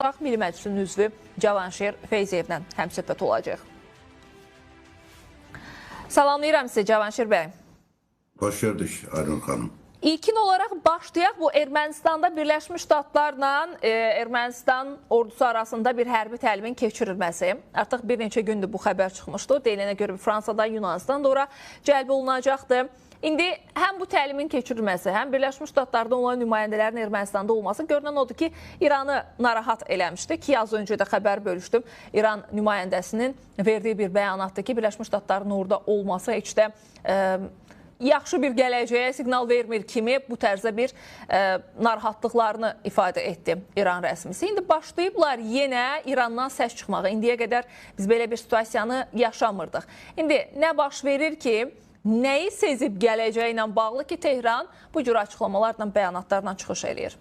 Milli Məclisin üzvü Cavanşir Feyziyevlə həmsöhbət olacaq. Salamlayıram sizi, Cavanşir bəy. Hoş gördük, Aynur xanım. İlkin olaraq başlayaq bu Ermənistanda Birləşmiş Ştatlarla Ermənistan ordusu arasında bir hərbi təlimin keçirilməsi. Artıq bir neçə gündür bu xəbər çıxmışdı. Deyilənə görə Fransada, Yunanistan da ora cəlb olunacaqdı. İndi həm bu təlimin keçirilməsi, həm Birləşmiş Ştatlarda olan nümayəndələrin Ermənistanda olması görünən odur ki, İranı narahat eləmişdi ki, az öncə də xəbər bölüşdüm. İran nümayəndəsinin verdiyi bir bəyanatdır ki, Birləşmiş Ştatların orada olması heç də yaxşı bir gələcəyə siqnal vermir kimi bu tərzdə bir narahatlıqlarını ifadə etdi İran rəsmisi. İndi başlayıblar yenə İrandan səs çıxmağa. İndiyə qədər biz belə bir situasiyanı yaşamırdıq. İndi nə baş verir ki, nəyi sezib gələcəyi ilə bağlı ki, Tehran bu cür açıqlamalarla, bəyanatlarla çıxış eləyir?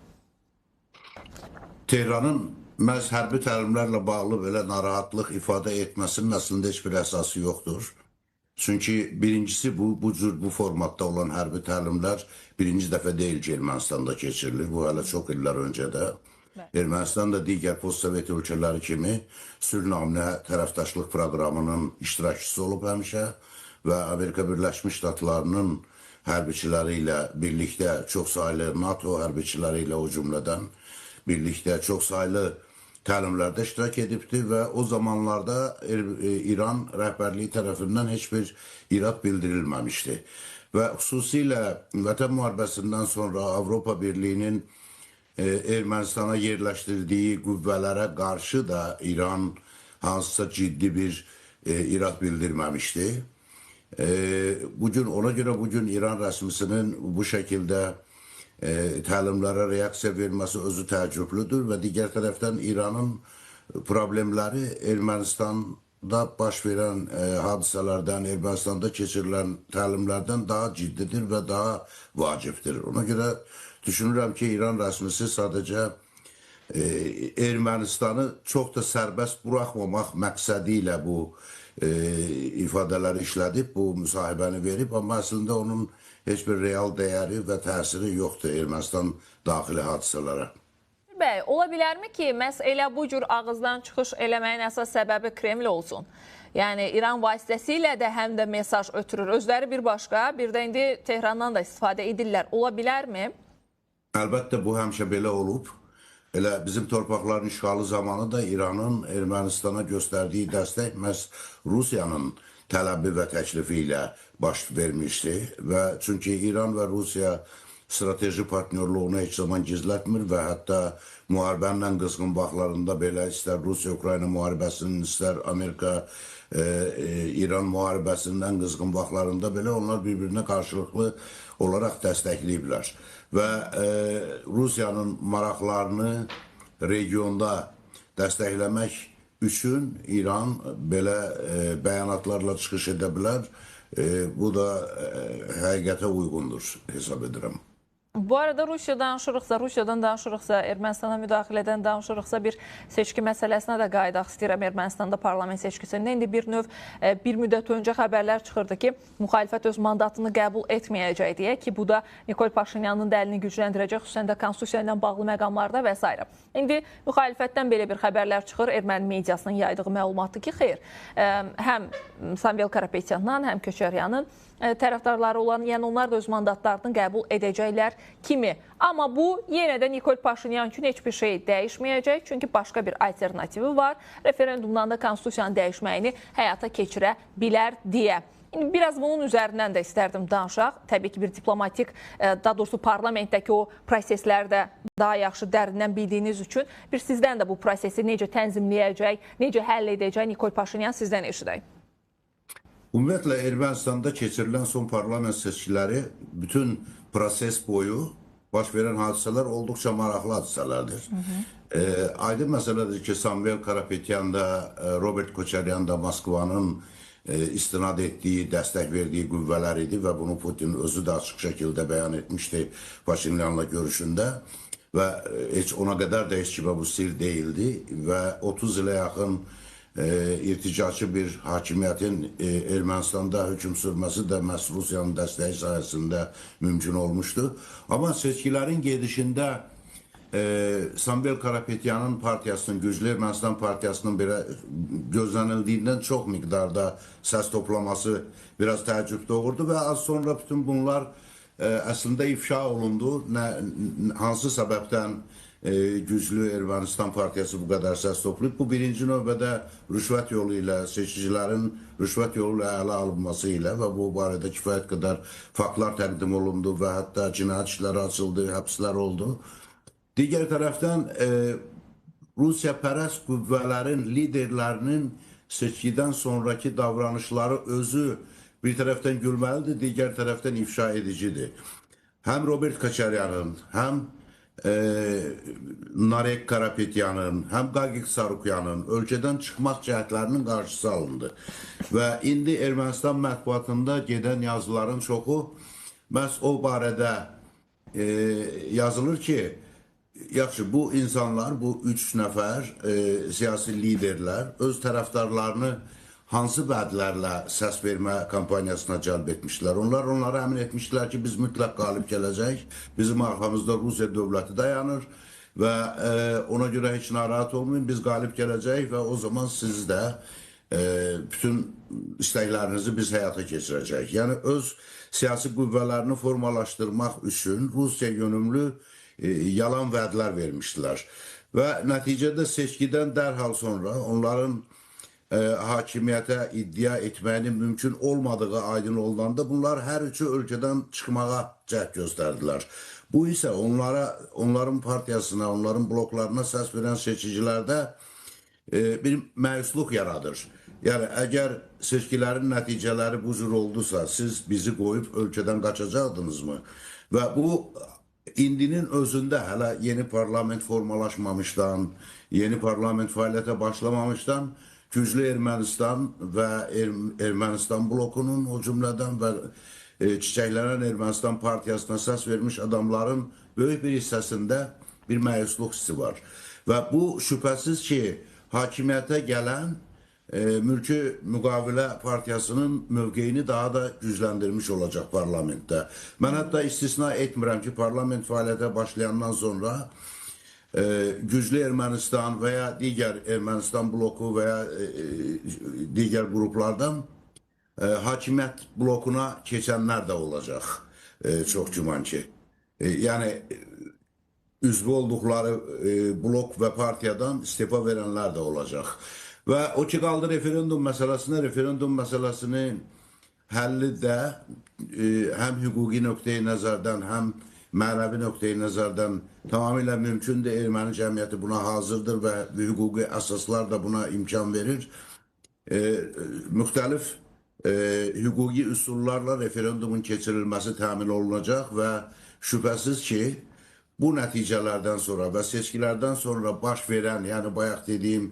Tehranın məhz hərbi təlimlərlə bağlı belə narahatlıq ifadə etməsinin əslində heç bir əsası yoxdur. Çünki birincisi bu cür, bu formatda olan hərbi təlimlər birinci dəfə deyil ki, Ermənistanda keçirilir. Bu hələ çox illər öncə də. Ermənistan da digər postsovet ölkələri kimi sülh naminə tərəfdaşlıq proqramının iştirakçısı olub həmişə və Amerika Birləşmiş Ştatlarının hərbiçiləri ilə birlikdə çoxsaylı NATO hərbiçiləri ilə o cümlədən birlikdə çoxsaylı təlimlərdə iştirak edibdi və o zamanlarda İran rəhbərliyi tərəfindən heç bir irad bildirilməmişdi. Və xüsusilə Vətən müharibəsindən sonra Avropa Birliyinin Ermənistana yerləşdirdiyi qüvvələrə qarşı da İran hansısa ciddi bir irad bildirməmişdi. Bugün, ona görə bugün İran rəsmisinin bu şəkildə təlimlərə reaksiya verməsi özü təəccüblüdür və digər tərəfdən İranın problemləri Ermənistanda baş verən hadisələrdən, Ermənistanda keçirilən təlimlərdən daha ciddidir və daha vacibdir. Ona görə düşünürəm ki, İran rəsmisi sadəcə Ermənistanı çox da sərbəst buraxmamaq məqsədi ilə bu ifadələri işlədib, bu müsahibəni verib, amma əslində onun heç bir real dəyəri və təsiri yoxdur Ermənistan daxili hadisələrə. Bəy, ola bilərmi ki, məhz elə bu cür ağızdan çıxış eləməyin əsas səbəbi Kreml olsun? Yəni, İran vasitəsilə də həm də mesaj ötürür. Özləri bir başqa, bir də indi Tehrandan da istifadə edirlər. Ola bilərmi? Əlbəttə, bu həmişə belə olub. Elə bizim torpaqların işğalı zamanı da İranın Ermənistana göstərdiyi dəstək məhz Rusiyanın tələbi və təklifi ilə baş vermişdi. Və çünki İran və Rusiya strateji partnyorluğunu heç zaman gizlətmir və hətta müharibənin ən qızğın vaxtlarında belə istər Rusiya-Ukrayna müharibəsinin, istər Amerika-İran müharibəsinin ən qızğın vaxtlarında belə onlar bir-birinə qarşılıqlı olaraq dəstəkləyiblər. Və Rusiyanın maraqlarını regionda dəstəkləmək üçün İran belə bəyanatlarla çıxış edə bilər. Bu da həqiqətə uyğundur, hesab edirəm. Bu arada Rusiyadan danışırıqsa, Ermənistana müdaxilədən danışırıqsa bir seçki məsələsinə də qayıdaq istəyirəm. Ermənistanda parlament seçkisində indi bir növ bir müddət öncə xəbərlər çıxırdı ki, müxalifət öz mandatını qəbul etməyəcək deyə ki, bu da Nikol Paşinyanın da əlini gücləndirəcək, xüsusən də konstitusiya ilə bağlı məqamlarda və s. İndi müxalifətdən belə bir xəbərlər çıxır, erməni mediasının yaydığı məlumatdır ki, xeyr, həm Samvel Karapetyandan, həm Köçəryanın tərəfdarları olan, yəni onlar da öz mandatlarını qəbul edəcəklər kimi. Amma bu yenə də Nikol Paşinyan üçün heç bir şey dəyişməyəcək, çünki başqa bir alternativi var. Referendumdan da konstitusiyanın dəyişməyini həyata keçirə bilər deyə. İndi biraz bunun üzərindən də istərdim danışaq. Təbii ki, bir diplomatik, daha doğrusu parlamentdəki o prosesləri də daha yaxşı dərindən bildiyiniz üçün bir sizdən də bu prosesi necə tənzimləyəcək, necə həll edəcək Nikol Paşinyan sizdən eşidək. Ümumiyyətlə, Ermənistanda keçirilən son parlament seçkiləri bütün proses boyu baş verən hadisələr olduqca maraqlı hadisələrdir. Aydın məsələdir ki, Samvel Karapetyan da, Robert Koçaryan da Moskvanın istinad etdiyi, dəstək verdiyi qüvvələr idi və bunu Putin özü də açıq şəkildə bəyan etmişdi Paşinyanla görüşündə və heç ona qədər də heç kimə bu sir deyildi və 30 ilə yaxın irticaçı bir hakimiyyətin Ermənistanda hökm sürməsi də məhz Rusiyanın dəstəyi sayəsində mümkün olmuşdu. Amma seçkilərin gedişində Samvel Karapetyanın partiyasının, Güclü Ermənistan partiyasının belə gözlənildiyindən çox miqdarda səs toplaması biraz təəccüb doğurdu və az sonra bütün bunlar əslində ifşa olundu. Hansı səbəbdən Güclü Ermənistan partiyası bu qədər səs toplayıb? Bu birinci növbədə rüşvət yolu ilə, seçicilərin rüşvət yolu ilə ələ alınması ilə və bu barədə kifayət qədər faktlar təqdim olundu və hətta cinayət işləri açıldı, həbslər oldu. Digər tərəfdən Rusiya pərəst qüvvələrin liderlərinin seçkidən sonraki davranışları özü bir tərəfdən gülməlidir, digər tərəfdən ifşa edicidir. Həm Robert Koçaryanın, həm Narek Karapetyanın, həm Qagik Sarukyanın ölkədən çıxmaq cəhdlərinin qarşısı alındı. Və indi Ermənistan mətbuatında gedən yazıların çoxu məhz o barədə yazılır ki, yaxşı, bu insanlar, bu üç nəfər siyasi liderlər öz tərəfdarlarını hansı vədlərlə səs vermə kampaniyasına cəlb etmişlər. Onlar onlara əmin etmişlər ki, biz mütləq qalib gələcək, bizim arxamızda Rusiya dövləti dayanır və ona görə heç narahat olmayın, biz qalib gələcəyik və o zaman siz də bütün istəklərinizi biz həyata keçirəcəyik. Yəni, öz siyasi qüvvələrini formalaşdırmaq üçün Rusiya yönümlü yalan vədlər vermişdilər. Və nəticədə seçkidən dərhal sonra onların hakimiyyətə iddia etməyinin mümkün olmadığı aydın olanda bunlar hər üçü ölkədən çıxmağa cəhd göstərdilər. Bu isə onların partiyasına, onların bloklarına səs verən seçicilərdə bir məyusluq yaradır. Yəni, əgər seçkilərin nəticələri bu cür oldusa, siz bizi qoyub ölkədən qaçacaqdınızmı? Və bu, indinin özündə hələ yeni parlament formalaşmamışdan, yeni parlament fəaliyyətə başlamamışdan Güclü Ermənistan və Ermənistan blokunun o cümlədən və çiçəklənən Ermənistan partiyasına səs vermiş adamların böyük bir hissəsində bir məyusluq hissi var. Və bu şübhəsiz ki, hakimiyyətə gələn Mülki Müqavilə Partiyasının mövqeyini daha da gücləndirmiş olacaq parlamentdə. Mən hətta istisna etmirəm ki, parlament fəaliyyətə başlayandan sonra Güclü Ermənistan və ya digər Ermənistan bloku və ya digər qruplardan hakimiyyət blokuna keçənlər də olacaq, çox güman ki. Yəni, üzvü olduqları blok və partiyadan istifa verənlər də olacaq. Və o ki qaldı referendum məsələsinə, referendum məsələsinin həlli də həm hüquqi nöqteyi nəzərdən, həm mənəvi nöqteyi nəzərdən tamamilə mümkündür. Erməni cəmiyyəti buna hazırdır və hüquqi əsaslar da buna imkan verir. Müxtəlif hüquqi üsullarla referendumun keçirilməsi təmin olunacaq və şübhəsiz ki, bu nəticələrdən sonra və seçkilərdən sonra baş verən, yəni bayaq dediyim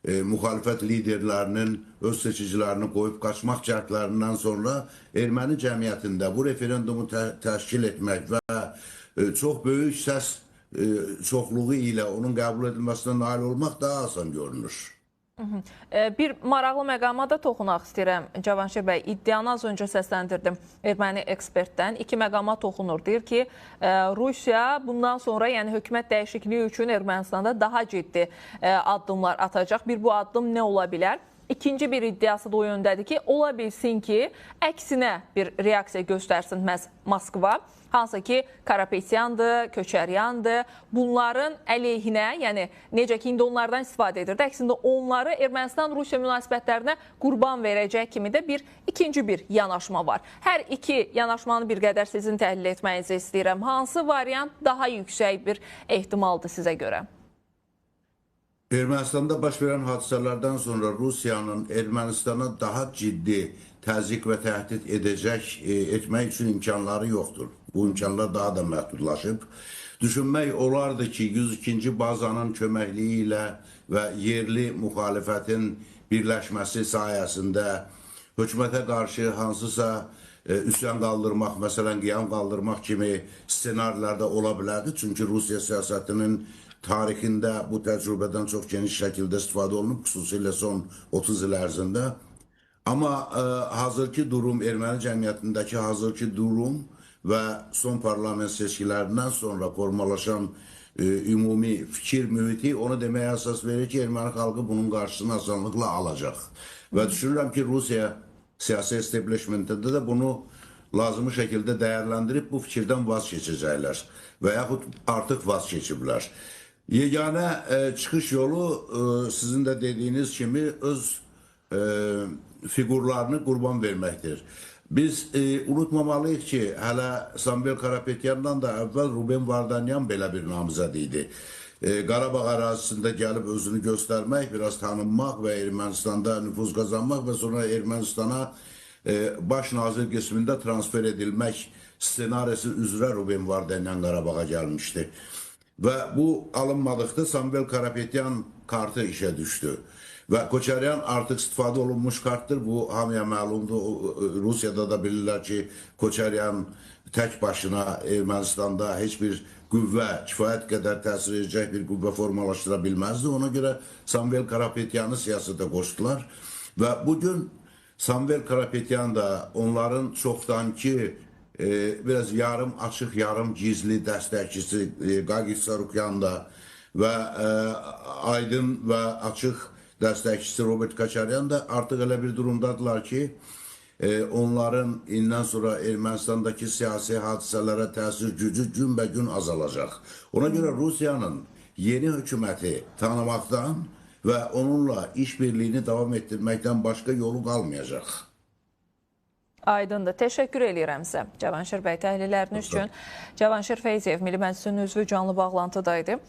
müxalifət liderlərinin öz seçicilərini qoyub qaçmaq cəhdlərindən sonra erməni cəmiyyətində bu referendumu təşkil etmək və çox böyük səs çoxluğu ilə onun qəbul edilməsinə nail olmaq daha asan görünür. Bir maraqlı məqama da toxunaq istəyirəm, Cavanşir bəy. İddianı az öncə səsləndirdim erməni ekspertdən. İki məqama toxunur. Deyir ki, Rusiya bundan sonra, yəni hökumət dəyişikliyi üçün Ermənistanda daha ciddi addımlar atacaq. Bir bu addım nə ola bilər? İkinci bir iddiası da o yöndədir ki, ola bilsin ki, əksinə bir reaksiya göstərsin məhz Moskva. Hansı ki, Karapetyandır, Köçəryandır, bunların əleyhinə, yəni necə ki, indi onlardan istifadə edirdi, əksində onları Ermənistan-Rusiya münasibətlərinə qurban verəcək kimi də bir ikinci bir yanaşma var. Hər iki yanaşmanı bir qədər sizin təhlil etməyinizi istəyirəm. Hansı variant daha yüksək bir ehtimaldır sizə görə? Ermənistanda baş verən hadisələrdən sonra Rusiyanın Ermənistana daha ciddi təzyiq və təhdid etmək üçün imkanları yoxdur. Bu imkanlar daha da məhdudlaşıb. Düşünmək olardı ki, 102-ci bazanın köməkliyi ilə və yerli müxalifətin birləşməsi sayəsində hökumətə qarşı hansısa üsyan qaldırmaq, məsələn, qiyam qaldırmaq kimi ssenarilərdə ola bilərdi. Çünki Rusiya siyasətinin tarixində bu təcrübədən çox geniş şəkildə istifadə olunub, xüsusilə son 30 il ərzində. Amma hazırki durum, erməni cəmiyyətindəki hazırki durum və son parlament seçkilərindən sonra formalaşan ümumi fikir mühiti onu deməyə əsas verir ki, erməni xalqı bunun qarşısını asanlıqla alacaq. Və düşünürəm ki, Rusiya siyasi establishmentində də bunu lazımi şəkildə dəyərləndirib bu fikirdən vaz keçəcəklər və yaxud artıq vaz keçiblər. Yeganə çıxış yolu sizin də dediyiniz kimi öz fiqurlarını qurban verməkdir. Biz unutmamalıyıq ki, hələ Samvel Karapetyandan da əvvəl Ruben Vardanyan belə bir namizəd idi. Qarabağ ərazisində gəlib özünü göstərmək, biraz tanınmaq və Ermənistanda nüfuz qazanmaq və sonra Ermənistana baş nazir qismində transfer edilmək ssenarisi üzrə Ruben Vardanyan Qarabağa gəlmişdi. Və bu alınmadıqda Samvel Karapetyan kartı işə düşdü. Və Koçaryan artıq istifadə olunmuş kartdır. Bu hamıya məlumdur. Rusiyada da bilirlər ki, Koçaryan tək başına Ermənistanda heç bir qüvvə, kifayət qədər təsir edəcək bir qüvvə formalaşdıra bilməzdi. Ona görə Samvel Karapetyanı siyasətə qoşdular. Və bugün Samvel Karapetyan da onların çoxdankı biraz yarım açıq, yarım gizli dəstəkçisi Qaqik Sarukyan da və aydın və açıq dəstəkçisi Robert Koçaryan da artıq elə bir durumdadılar ki, onların indən sonra Ermənistandakı siyasi hadisələrə təsir gücü günbəgün azalacaq. Ona görə Rusiyanın yeni hökuməti tanımaqdan və onunla işbirliyini davam etdirməkdən başqa yolu qalmayacaq. Aydındır. Təşəkkür eləyirəm sizə. Cavanşir bəy, təhlilləriniz üçün. Cavanşir Feyziyev, Milli Məclisin üzvü canlı bağlantıdaydı.